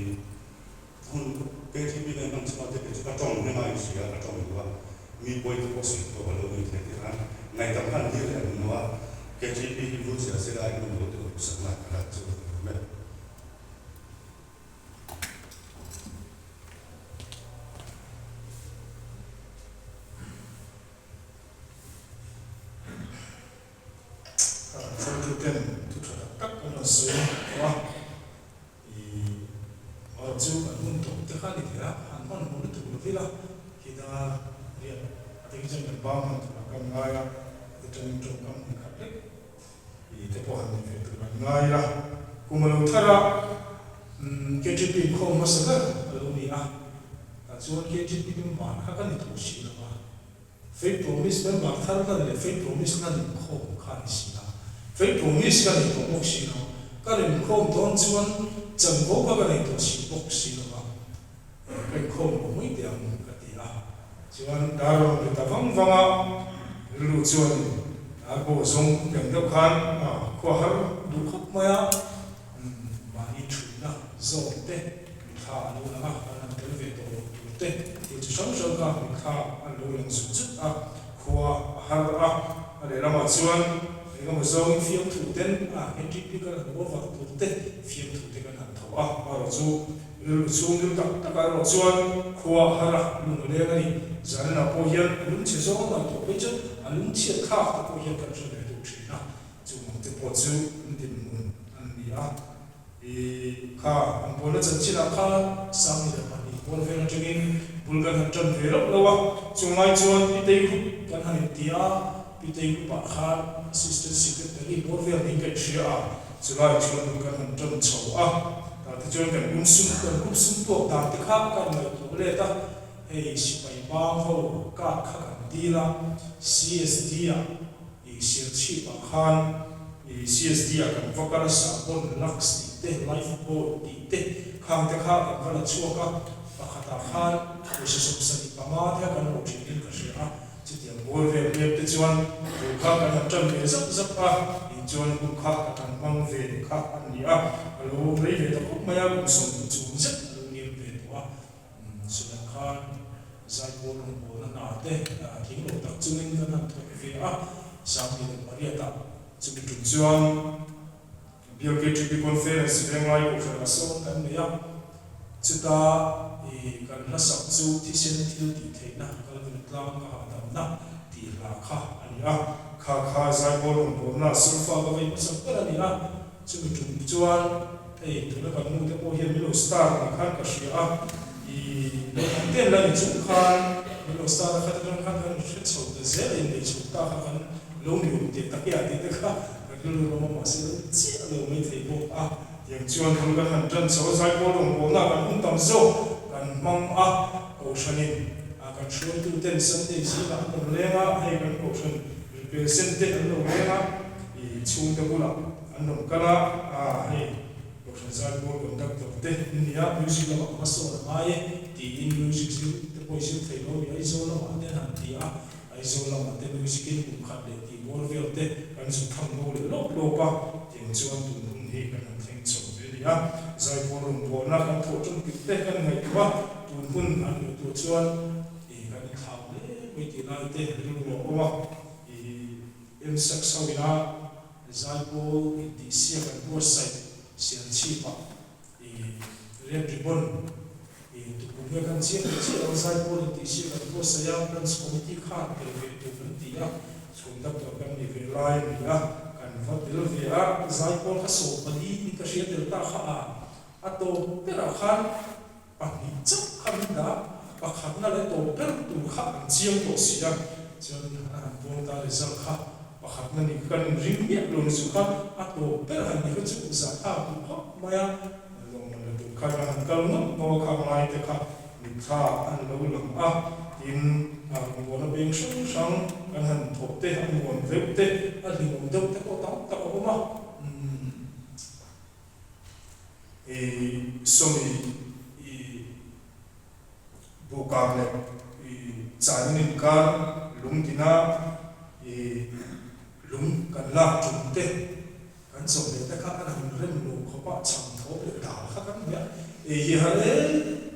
Hun KTP kan hman chhuah te kei chu ka tawng hnem a inhria ka tawng duh a, mi pawi te pawh sawi tawk a lo ni thei tih khan ngaihdam khan dir leh an hmu a, KTP hi vul zel se lai hmun lo te duhsakna ka la chu ka duh mai. Hruaituten thu tha tak tak an rawn sawi tawh a. I erawh chu an hun tawp te kha a ni thei a, an hman hmuh lutuk lo vil a, khi danga riat a te khi chuan kan bang hman turah kan ngai a, heti tangin tawngkam hmun khat lek i te pawh han nei ve tur an ngai a. Kum a lo thar a, KTP inkhawm hmasa ber a lo ni a, tah chuan KTP member kha ka ni tawh si lo a, Faith Promise member thar ka ni leh Faith Promise ka inkhawm kha a ni si a. Faith Promise ka nei tawh bawk si lo. Ka inkhawm dawn chuan chanvo kha ka nei tawh si bawk si lo va, ka inkhawm lo mai teh ang ka ti a. Chuan dar rawn ri ta vang vang a, rilru chuan dar pawh zawng tiang deuh khan khua har duh khawp mai a, mahni thutna zawng te, Mitthla a lo lang a, kan han tel ve tawh loh tur te thil chi hrang hrang kha mitthla a lo lang zut zut a, khua a har a, a lehlamah chuan engemaw zawngin fiamthu ten a KTP kan han over tur te fiamthu te kan han tho a, amaherawh chu rilru chhungril tak takah erawh chuan khua a har a, lung a leng a ni. Zaninah pawh hian a lungchhe zawng ngaihtuah phei chuan a lungchhiat thlak te pawh hian kan hre ve deuh thin a, chung te pawh chu an dinhmun an ni a. I kha an buaina chanchinah kha 22 pawl vel atangin bul kan han tan ve loh loh a, chung lai chuan Pitei Group kan han inti a, Pitei Group ah khan Assistant Secretary pawl vel niin ka inhria a, chulai chuan bul kan han tan chho a, tah te chuan kan group sum kan group sum tuak dan te kha kan ngaihtuah let a, hei sipai bang ho card kha kan dil a, CSD ah I Serchhip ah khan i CSD ah kan va kal a sahbawn Lux tih te Life Boat tih te khang te kha kan va la chhuak a, pakhat ah khan pawisa 75 te kha kan hmuh thin in ka hria a, chutiang bawl vel hlep te chuan bul kha kan han tan ve zap zap a, in chuan hun kha kan han hmang ve kha a ni a, a lo rei ve ta khawp mai a, kum 20 chung zet a lo liam ve tawh a. Chutah khan Zaipawl rawngbawlna hna te tling lo tak chungin kan han thawk ve a, 28 ah chumi tum chuan BLKTP Conference Venglai Kohhran ah sawn kan nei a, chuta i kan hlasak chu thisen thil tih theihna Calvin tlang ka hahdamna tih hla kha a ni a, kha kha Zaipawl rawngbawlna solfa ka vei hmasak ber a ni a. Chumi tum chuan hei tuna kan nu te pawh hian min lo star ni khan ka hria a, i naupang te an la ni chung khan min lo star a khat atang khan kan hre chho ta zel a, innei chho ta kha kan lo ni awm teh tak e a tih te kha kan rilru ram a mahse lo chiah lo mai thei bawk a. Tiang chuan bul kan han tan chho a, zaipawl rawngbawlna kan hun tam zawk kan hmang a, Kohhranin kan hruaitu ten Sunday zingah an rawn leng a, hei kan Kohhran. President te an lo leng a, i chhungte bulah an rawn kal a, ah hei Kohhran Zaipawl conductor te an ni a, music lamah ka hmasawn a ngai e tiin music zir te pawh i zir thei lo a ni, Aizawl lamah te an han ti a, Aizawl lamah te music in kum khat leh tih bawr vel te kan zuk tham ngo leh lawp lawp a, tiang chuan tun hun hi kan han thleng chho ve a ni a, Zaipawl rawn bawlna kan thawh ṭan tirh te kan ngaihtuah a, tun hun han ngaihtuah chuan i kan inthlau hle mai tih lai te rilru a awm a, i MSAC sawina Zaipawl intihsiak an buatsaih Sialchhipah i Red Ribbon i tukum nge kan chiang leh chiah lo, Zaipawl intihsiak an buatsaih a, Branch Committee khan tel ve tur an ti a, conductor kan ni ve lai a ni a, kan va tel ve a, Zaipawl kha 14 in ka hria tel ta kha a, a tawp berah khan Pahnih chauh kha min dah, pakhatna leh tawp ber tur kha an chiang tawh si a, chuan a han pawn ta result kha pakhatna ni kha kan inring miah lo ni chu kha a tawp ber han ni kha chu zah thlak duh khawp mai a, lawmman la tur khan a han kal ngawt ngawt a, kha ngai te kha mitthla an lo lang a, tin a rawngbawlna peng hrang hrang kan han thawh te, a nuam deuh te, a hlimawm deuh te pawh tam tak a awm a, umm. I sawmi i buhkang leh i chanin inkar lung dina i lung kan lak tum te kan chawp leh te kha an han rem lo khawp a, chhang thawp leh dal kha kan hmu a, ei hi har em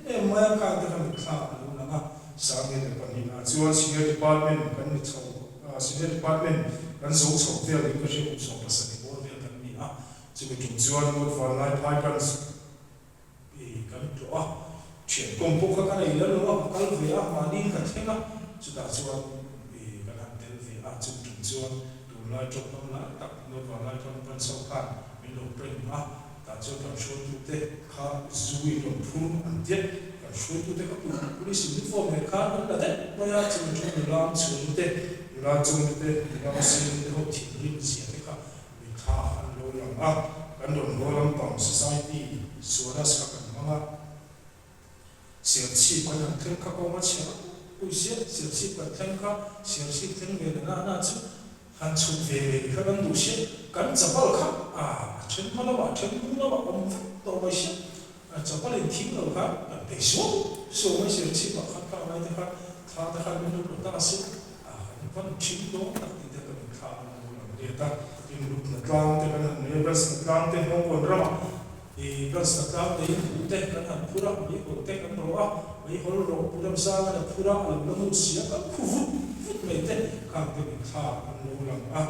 em mai a, khan te kha mitthlak a lo lang a. 2002 ah chuan Senior Department kan ni chho a, Senior Department kan zo chho vel in ka hria kum 17 bawr vel kan ni a, Chumi tum chuan North Vanlai Phai Branch hi kan tlawh a, thian kawm pawh kha ka nei lem lo a, ka kal ve a, mahniin ka thleng a, chutah chuan kan han tel ve a, chumi tum chuan tunlai tawngkam lai tak North Vanlai Phai Branch ho khan min lo prank a, tah chuan kan hruaitute kha zu in rawn phur an tia, kan hruaitute kha police uniform nen khan an la daih mai a, chumi tum nula chhungte, nula chungte, nula sirte ho thinrim zia te kha Mitthla an lo lang a, kan rawn haw lampang society Suanas kha kan hmang a, Serchhip kan han thleng kha kawng a chhe rap pui sia, Serchhip kan thleng kha Serchhip thleng ve leh na na chu han chhuk ve ve kha kan duh sia, kan chapal kha a a then hma lamah a then hnung lamah awm vek tawh mai sia, a chapal in thing lo khan kan tei suau suau mai Serchhip ah khan kha ngai te khan thla te khan min lo la ta sia. A kan van thim dawn tak tih te kan inthlah an lo lang let a, tin Rupna tlang te kan han nei a, Brasna tlang te Hmawngkawn ramah i Brasna tlang te in buh te kan han phur a, meihawl te kan rawh a, meihawl rawh Pu Ramsanga na phur a, a lo la ngut si a, kan khu vut vut mai te khang te inthlah an lo lang a,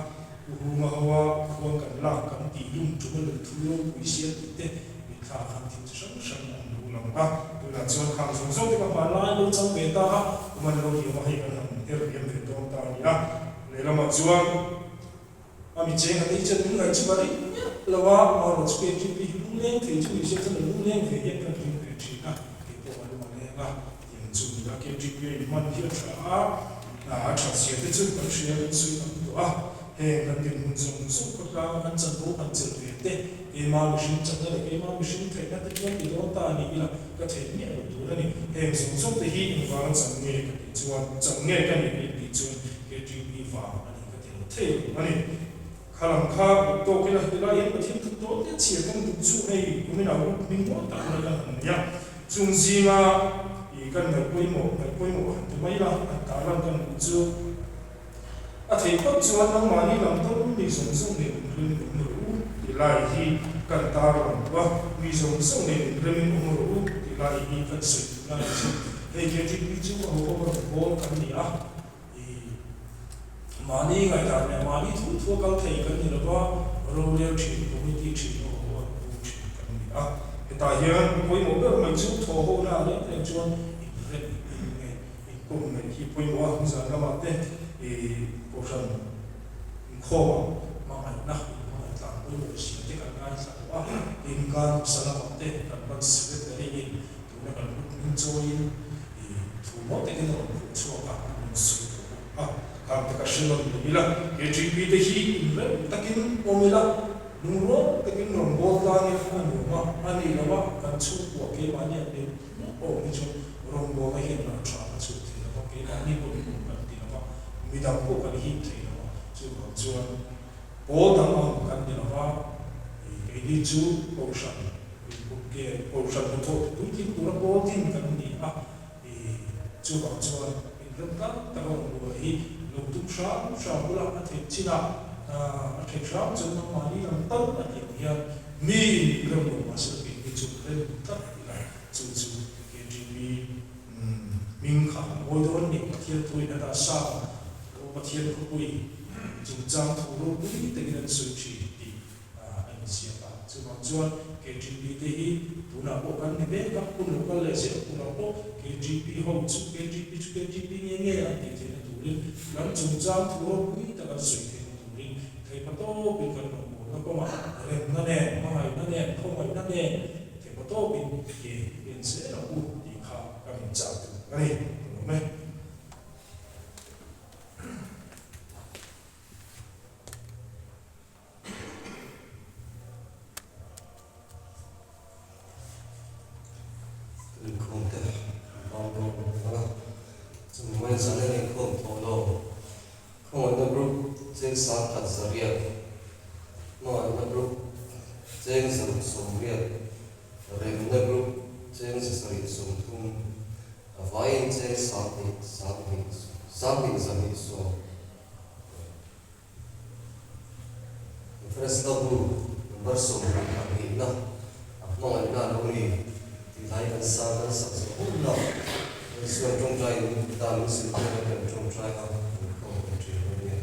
Pu Hunga hoa khuang kan lak kan tih lum tum a lungthu ropui sia tih te inthlah khan thil chi hrang hrang an lo lang a, tunah chuan khang zawng zawng te ka hmanlai lo chang ve ta a, kum an lo liam a, hei kan han her liam ve dawn ta a ni a, lehlamah chuan a mi cheng a tei chuan min ngaih chu ka ring miah lo a, amaherawh chu KTP hi lungleng thei chu ni se chuan a lungleng ve hian kan ring ve thin a, kei pawh a lung a leng a, tiang chu ni a, KTP a inhman hi a tha a, a that zia te chu kan hria kan sawi tam tawh a. Heng kan dinhmun zawng zawng khawtlanga kan chanvo kan chelh ve te, keima mihring chakna leh keima mihring theihna te chuan ti dawn ta a ni ila ka theih miah lo tur a ni. Heng zawng zawng te hi engvanga chan nge ka tih chuan, chan nge ka nih ka intih chuan KTP vang a ni ka ti lo thei lo a ni. Kha lam kha uk tawk ila ti laiin Pathian thu tawn te chhiar kan duh chu hei kumin ah uk hming mawi tak mai kan han nei a, chung zinga i kan ngaih pawimawh ngaih pawimawh han ti mai ila han tarlan kan duh chu. A theih phawt chuan nangmahni lam tawn mi zawng zawng nen inrem awm rawh u tih lai hi kan tar lang duh a, mi zawng zawng nen inremin awm rawh u tih lai hi kan sawi duh lai chu hei KTP chu a ho pawh rawn bawl kan ni a, i mahni ngaihdan leh mahni thu thua kal thei kan ni lova, rorel thin committee thin a ho pawh rawn bawl thin kan ni a. Hetah hian pawimawh ber mai chu thawhhona reng reng chuan inrem in Inpawm ngaih hi pawimawh a, zan lamah te i Kohhran inkhawmah hmangaihna, inhmangaih tlan pawimawh zia te kan ngaithla tawh a, tin kar hmasa lamah te kan ban secretary in tuna kan ut min chawiin i thu mawi takin a rawn phuh chhuak a, an rawn sawi tawh bawk a, khang te ka hre nawn leh ila, KTP te hi inrem takin awm ila, lungrual takin rawn bawl tlang ila a nuam a, a nih loh a kan chhungkua keimahni an leh Awm hi chu rawngbawlna hian rah tha a chhuah thei lo va, keimahni pawhin awm kan ti lo va, midang pawh kan hip thei lo va. Chuvang chuan pawl dang ang kan ni lova, keini chu Kohhran inkumkel, Kohhran hnathawh puitling tura pawl din kan ni a, chuvang chuan inrem tlang taka rawn buai hi lo tum hram hram bula a theih chin a, a theih hram chuan nangmahni lam tal a tih ang hian mi inrem lo mahse keini chu rem tlat ila chu chu KGB hming kha a mawi dawn a ni. Pathian thuin a dah sang a, Aw Pathian khawpui chungchang thu ropui takin an sawi thin tih a inziak a. Chuvang chuan KGB te hi tunah pawh kan ni mek a, hun lo kal leh zel turah pawh KGB ho chu KGB chu KGB nge nge an tih theihna turin kan chungchang thu ropui tak an sawi theihna turin theihpa tawpin kan rawngbawlna kawngah remna nen, hmangaihna nen, khawngaihna nen theihpa tawpin ke en zel ang u tih kha kan inchah duh a ni. Ka lawm e. Kan inkhawm te bang dawn ang a, chumi mai zan en inkhawm tawh lo. Khawngaihna group cheng 10,100 hmangaihna group cheng 680, remna group cheng 730, a vaiin cheng 10,000 10,000 220. Reference la bu number 22 na a hmangaihna a lo ni tih lai kan sa kan sak zawh hun la Isuan tawngtai in dan min zirtir a kan tawngtai a kan khawm kan ṭin dawn nia.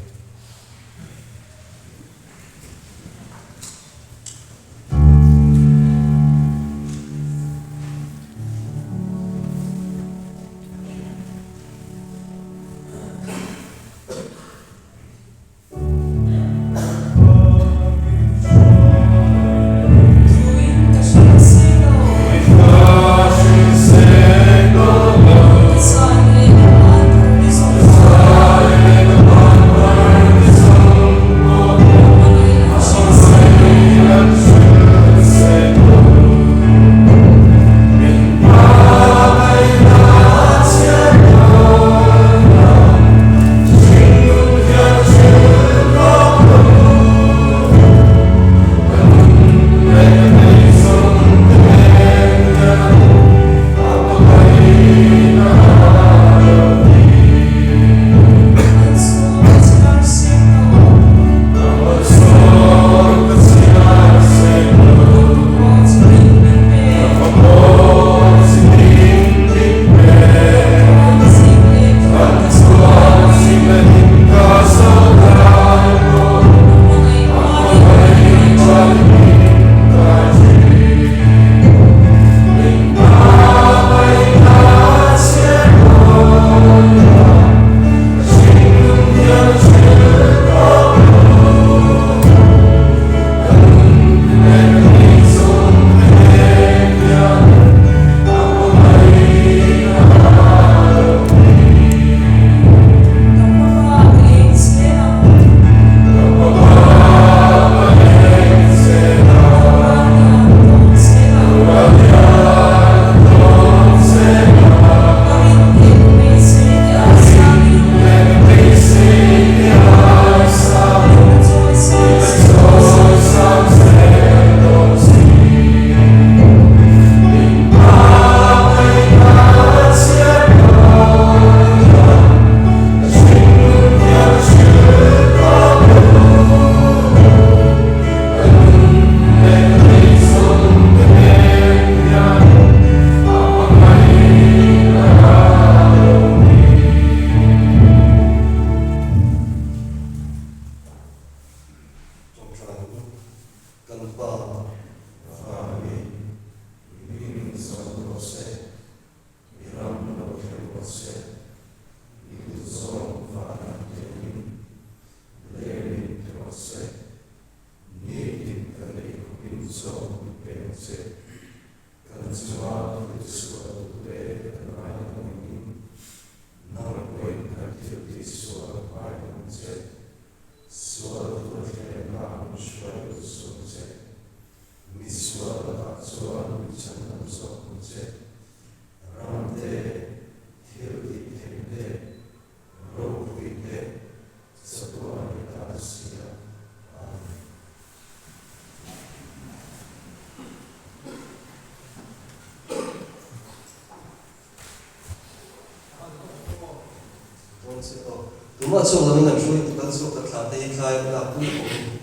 Tawngtai ang u, kan Pa Van mi, i hming zawng rawh se, i ram lo thleng rawh se, i duhzawng vanah tiangin lengin ti rawh se, nitin kan ei khawpin zawng i pe ang che. Kan chunga thil sual duhte kan ngaihnamin nang pawhin kan thil tih sual ngaihnawn che. Sual tur thlenna min hruai lut suh che. Mi sual lakah chuan mi chhanham zawk ang che. Ramte, thil tih theih te, ropui te, chatuan i ta. Tumah chhuak lovin an hruaitu kal chhuak ka thlah te hi thlai ka lakpui khawp in.